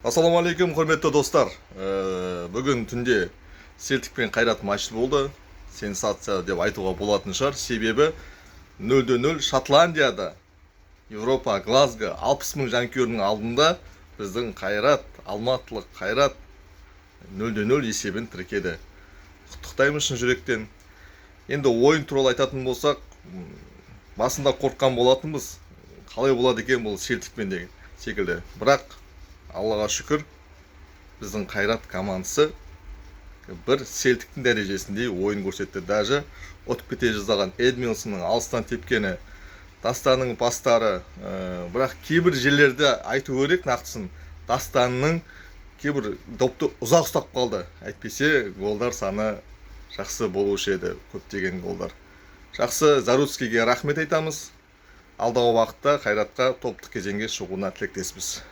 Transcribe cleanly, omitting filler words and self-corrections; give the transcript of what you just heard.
Ассалаумағалейкум, құрметті достар. Бүгін түнде Селтик пен Қайрат матчы болды. Сенсация деп айтуға болатын шығар, себебі 0-0. Шотландияда, Европа, Глазго, 60 мың жанкүйердің алдында біздің Қайрат, алматылық Қайрат 0-0 есебін тіркеді. Құттықтаймын шын жүректен. Енді ойын туралы айтатын болсақ, басында қорыққан болатынбыз, қалай болады екен бұл Селтикпен деген секілді. Бірақ Аллаға шүкір, біздің Қайрат командасы бір Селтиктің дәрежесінде ойын көрсетті. Даже ұтып кете жаздаған Эдмилсонның алыстан тепкені, Дастанның пастары, бірақ кейбір жерлерде айту керек нақтысын, Дастанның кейбір допты ұзақ ұстап қалды, әйтпесе голдар саны жақсы болушы еді, көптеген голдар. Жақсы, Заруцкийге рахмет айтамыз. Алдағы уақытта Қайратқа топтық кезеңге шығуына тілектеспіз.